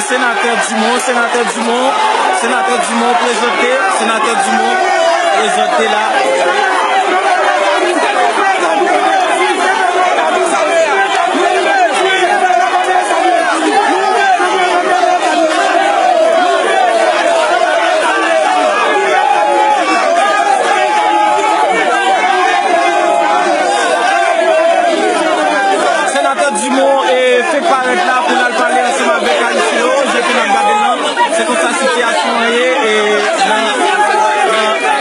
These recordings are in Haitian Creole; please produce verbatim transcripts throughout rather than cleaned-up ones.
Senatè Dumont, Senatè Dumont, Senatè Dumont prezante, Senatè Dumont prezante la. Senatè Dumont e fenk parèt la pou l al pale ansanm avèk Ayisyen yo. Jan ke n ap gade l lan, se konsa sitiyasyon an ye e nan, nan,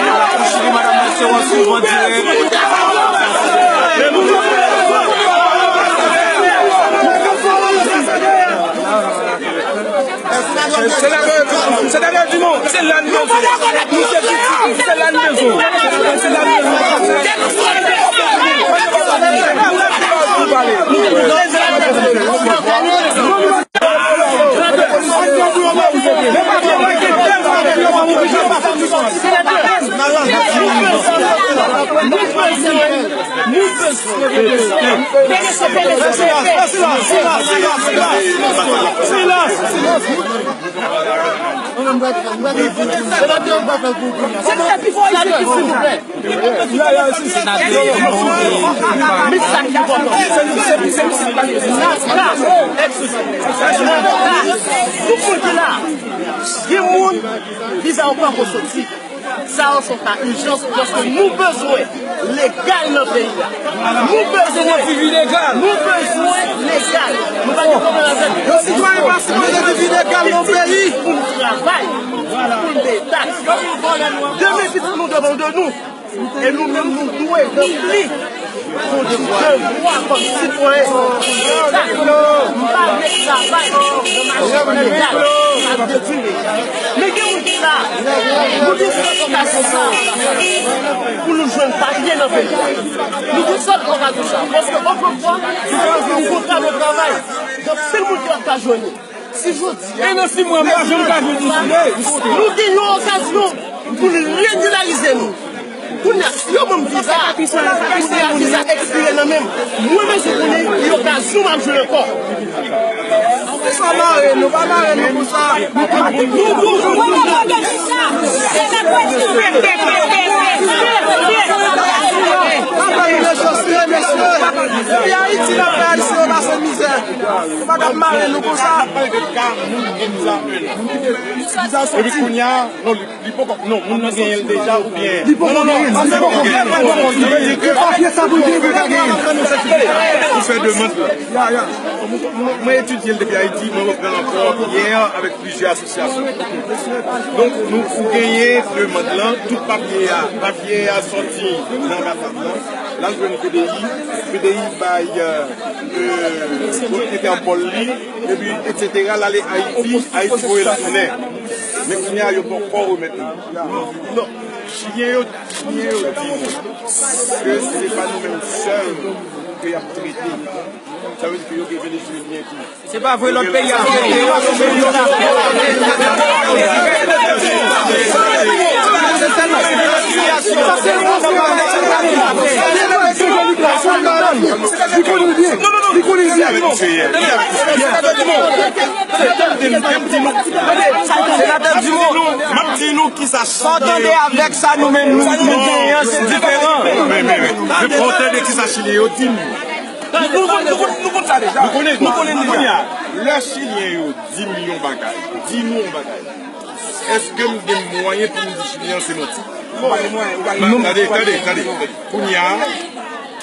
nan Lakou Chili, madanm Marcelo Souvan dirèk. Senatè, senatè Dumont, se la n bezwen. Nou se pitit, se la n bezwen. Se la n bezwen. Tout moun ki la, gen moun, viza yo poko soti. Sa yo se yon ka ijans, paske nou bezwen legal nan peyi a. Nou bezwen viv ilegal. Nou bezwen legal. Nou pa gen pwoblèm avèk yon sitwayen pa sipoze viv ilegal nan yon peyi. Pou n travay, pou n peye taks. Demen pitit nou depann de nou. E nou menm nou dwe ranpli nou devwa kòm sitwayen. M pa vle travay nan machin ilegal, m ap detwi peyi a. Men gen moun ki la, nou gen sèl okazyon sa pou nou jwenn papye nan peyi a. Nou gen sèl okazyon sa, paske otrefwa, nou te jwenn yon kontra de travay. Gen anpil moun ki pa t ka jwenn li. Si jodi a, e nan sis mwa, m pa janm ka jwenn yon soulye. Nou gen yon okazyon pou n regilarize nou. Kounye a, si yo ban m viza, kounye a viza ekspire nan men m. Mwen bezwen konnen ki okazyon m ap jwenn ankò. Sa mare nou, pa mare nou konsa. Mesye, peyi Ayiti, n ap fè Ayisyen yo pase mizè. Ou pa ka mare nou konsa. Epi kounye a, non, li, li poko, non, moun nan genyen l deja oubyen. Li poko genyen l, li poko genyen l. Li poko genyen l. Papye sa pou l genyen pou l ka genyen l. Pou fè demann. Mwen, mwen etidye l depi Ayiti, mwen reprann ankò yè avèk plizyè asosyasyon. Donk, nou, ou genyen demann lan, tout papye a, papye a sòti nan anbasad lan. L al jwenn P D I, P D I bay, euh, euh, Entèpòl li, epi, etsetera, l ale Ayiti, Ayiti voye l tounen. Men kounye a, yo poko remèt li. Non, Chilyen yo, Chilyen yo di nou ke se pa nou menm sèl ke y ap trete. Sa vle di ke yo gen Venezuelyen tou. Se pa vre, lòt peyi ap trete yo. Li konnen byen. Li konnen byen. Senatè Dumont, m ap di nou kisa. Sa w tande avèk sa nou menm nou, nou genyen an, se diferan. Men, men, men, men, fò w tande kisa Chilyen yo di m. Nou, nou, nou, nou konn sa deja. Nou konnen, nou konnen deja. Kounye a, lè Chilyen yo di m yon bagay, di nou yon bagay, èske m gen mwayen pou m di Chilyen an se manti? Ou pa gen mwayen, ou pa gen mwayen. Tande, tande, tande. Kounye a,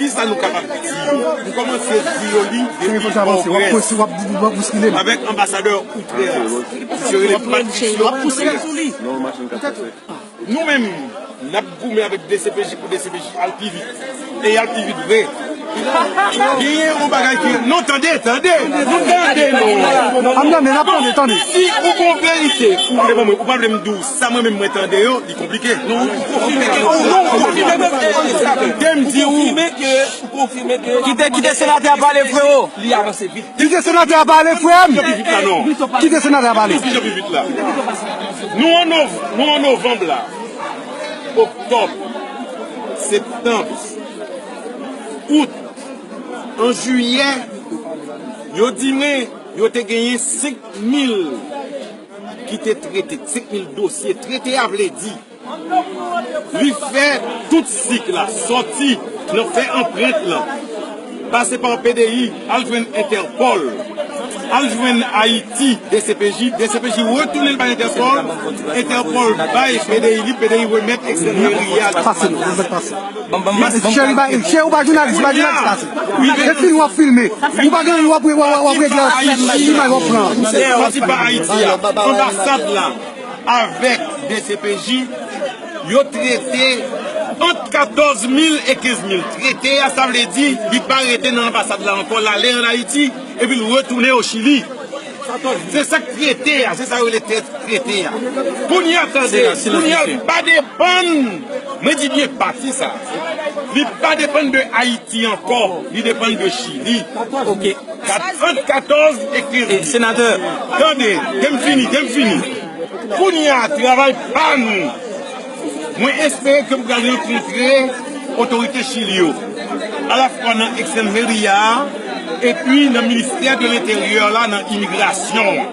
kisa nou kapab di yo? M kòmanse di yo li depi Pòtoprens avèk anbasadè Outrè a. Misye rele Patricio Outrè. Nou menm, n ap goumen avèk D C P J pou D C P J al pi vit. E y al pi vit vre. Genyen yon bagay ki, non, tande, tande. Nou tande, non. An tande, n ap tande, tande. Si ou gon verite ou vle ban mwen, ou pa vle m di w sa mwen menm mwen tande yo, li konplike. Non, ou konfime ke, non, ou konfime ke, ke m di ou. Ou konfime ke, ou konfime ke. Kite, kite senatè a pale, freo. Li avanse vit. Kite senatè a pale, frè m. Kite senatè a pale. Kite senatè a pale. Nou an nov-, nou an novanm la. Oktòb, septanm, out, an jiyè, yo di mwen, Yo te genyen senk mil ki te trete, senk mil dosye. Trete a vle di, li fè tout sik la, sòti nan fè anprent lan, pase pa P D I, al jwenn Entèpòl, al jwenn Ayiti, D C P J, D C P J retounen l bay Entèpòl, Entèpòl bay P D I li, P D I remèt Externe Mary a. Pase nou, nou mèt pase. Cheri, ba, cheri, ou pa jounalis, ou pa jounalis, pase. E fini, w ap filme. Ou pa gen, w ap, w ap, w ap, w ap regle imaj w ap pran. Sòti pa Ayiti a, anbasad la avèk D C P J, yo trete ant katòz mil e kenz mil. Trete a, sa vle di, li pa rete nan anbasad la ankò, l ale ann Ayiti, epi l retounen o Chili. Se sa k trete a, se sa yo rele trete a. Kounye a, tande, kounye a, li pa depann, mwen di byen pati sa. Li pa depann de Ayiti ankò, li depann de Chili. Ok. Kat-, ant katòz e kenz. E, senatè. Tande, ke m fini, ke m fini. Kounye a, travay pa nou. Mwen espere ke m pral rankontre otorite Chili yo, alafwa nan Externe Mary a, epi nan ministè de lenteryè la, nan imigrasyon an.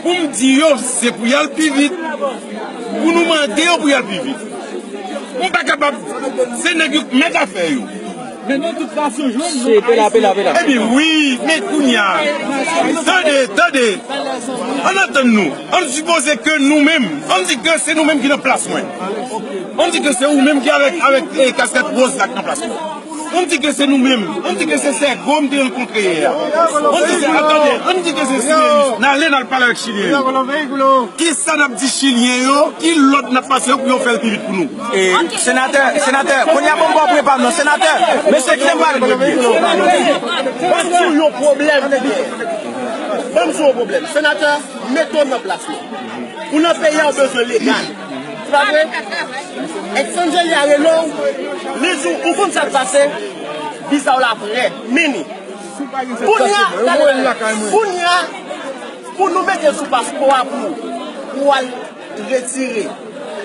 Pou m di yo, se pou y al pi vit. Pou nou mande yo pou y al pi vit. M pa kapab, se nèg yo k mèt afè yo. Men nou tout fason jwenn nou. Pela, pela, pela. Ebyen wi, men kounye a. Tande, tande. Ann antann nou. Ann sipoze ke nou menm, ann di ke se nou menm ki nan plas mwen. Ann di ke se ou menm ki avèk, avèk, eh, kaskèt wòz la ki nan plas mwen. Ann di ke se nou menm, ann di ke se Sègo m te rankontre yè a. Ann di se, atande, ann di ke se Simeus. N ale, n al pale avèk Chilyen yo. Kisa n ap di Chilyen yo? Ki lòd n ap pase yo pou yo fè l pi vit pou nou? E, senatè, senatè, kounye a ban m ba w prepa m nan, senatè. Mesye, kite m pale. Ban m di w yon pwoblèm. Ban m di w yon pwoblèm. Senatè, mete w nan plas mwen. Ou nan peyi a, ou bezwen legal. Se pa vre? Externe Mary a rele w, li di w, ou konn sa k pase? Viza w la prè. Mini. Kounye a, kounye a, pou nou mete sou paspò a pou, pou w al retire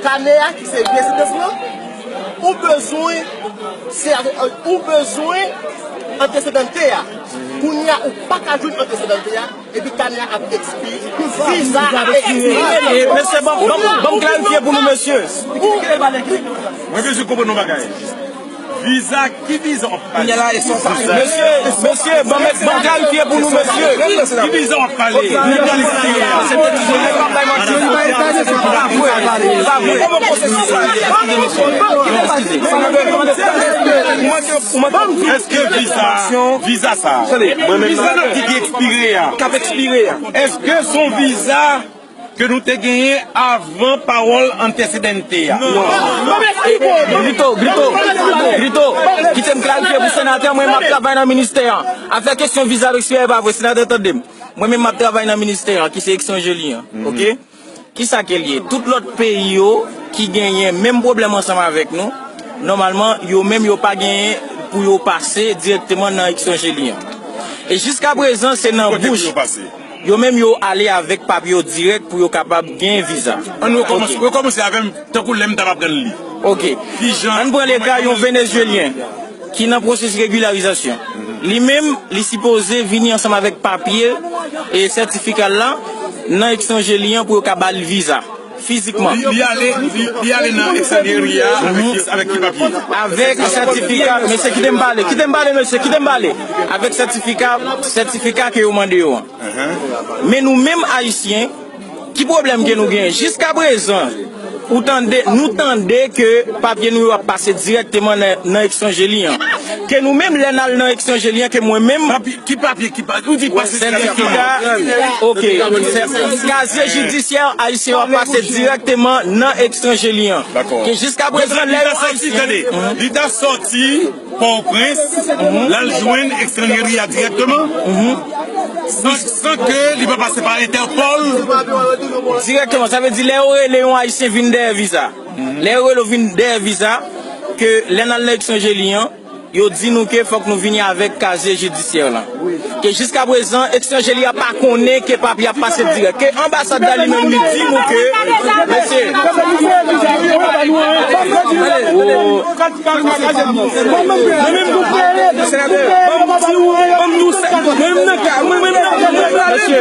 kanè a ki se rezidans lan, ou bezwen, se, ou bezwen antesedante a. Kounye a, ou pa ka jwenn antesedante a, epi kanè a ap ekspire. Viza a ekspire. E, mesye, ban, ban, ban m klarifye pou nou, mesye. Mwen bezwen konprann yon bagay. Viza, ki viza w ap pale? Mesye, mesye, ban m, ban m klarifye pou nou, mesye. Ki viza w ap pale? Èske viza, viza sa, viza nan ki, ki ekspire a? K ap ekspire a. Èske se yon viza ke nou te genyen avan pawòl antesedante a? Non. Grito, Grito, Grito, kite m klarifye pou senatè, mwen m ap travay nan ministè an. Afè kesyon viza ekspire, pa vre, senatè, tande m. Mwen menm m ap travay nan ministè an, ki se Externe Mary an, ok? Kisa ke l ye? Tout lòt peyi yo ki genyen menm pwoblèm ansanm avèk nou, nòmalman, yo menm yo pa genyen pou yo pase dirèkteman nan Externe Mary an. E jiska prezan, se nan bouch. Yo menm yo ale avèk papye yo dirèk pou yo kapab gen viza. Ann rekòmanse, rekòmanse avè m tankou lè m t ap aprann li. Ok. Ann pran leka yon Venezyelyen ki nan pwosesis regilarizasyon. Li menm, li sipoze vini ansanm avèk papye e sètifika l la nan Externe Mary an pou yo ka ba l viza. Fizikman. Li, li ale, li, li ale nan Externe Mary a avèk, avèk ki papye? Avèk sètifika, mesye, kite m pale, kite m pale, mesye, kite m pale. Avèk sètifika, sètifika ke yo mande yo an. Men nou menm Ayisyen, ki pwoblèm ke nou genyen? Jiska prezan, ou tande, nou tande ke papye nou yo ap pase dirèkteman nan, nan Externe Mary an. Ke nou menm, lè n al nan Externe Mary an, ke mwen menm, Ki papye, ki pa-, ou di pase sètifika, ok. Kazye jidisyè ayisyen yo ap pase dirèkteman nan Externe Mary an. Dakò. Ke jiska prezan, lè yon ayisyen, tande, li ta sòti Pòtoprens, l al jwenn Externe Mary a dirèkteman, san, san ke li pa pase pa Entèpòl. Dirèkteman, sa vle di lè yo rele yon ayisyen vin dèyè viza. Lè yo rele w vin dèyè viza, ke lè n al nan Externe Mary an, yo di nou ke fòk nou vini avèk kazye jidisyè la. Ke jiska prezan, Externe Mary a pa konnen ke papye ap pase dirèk. Ke anbasad la li menm li di nou ke, mesye, Mwen menm nan ka, mwen menm nan ka.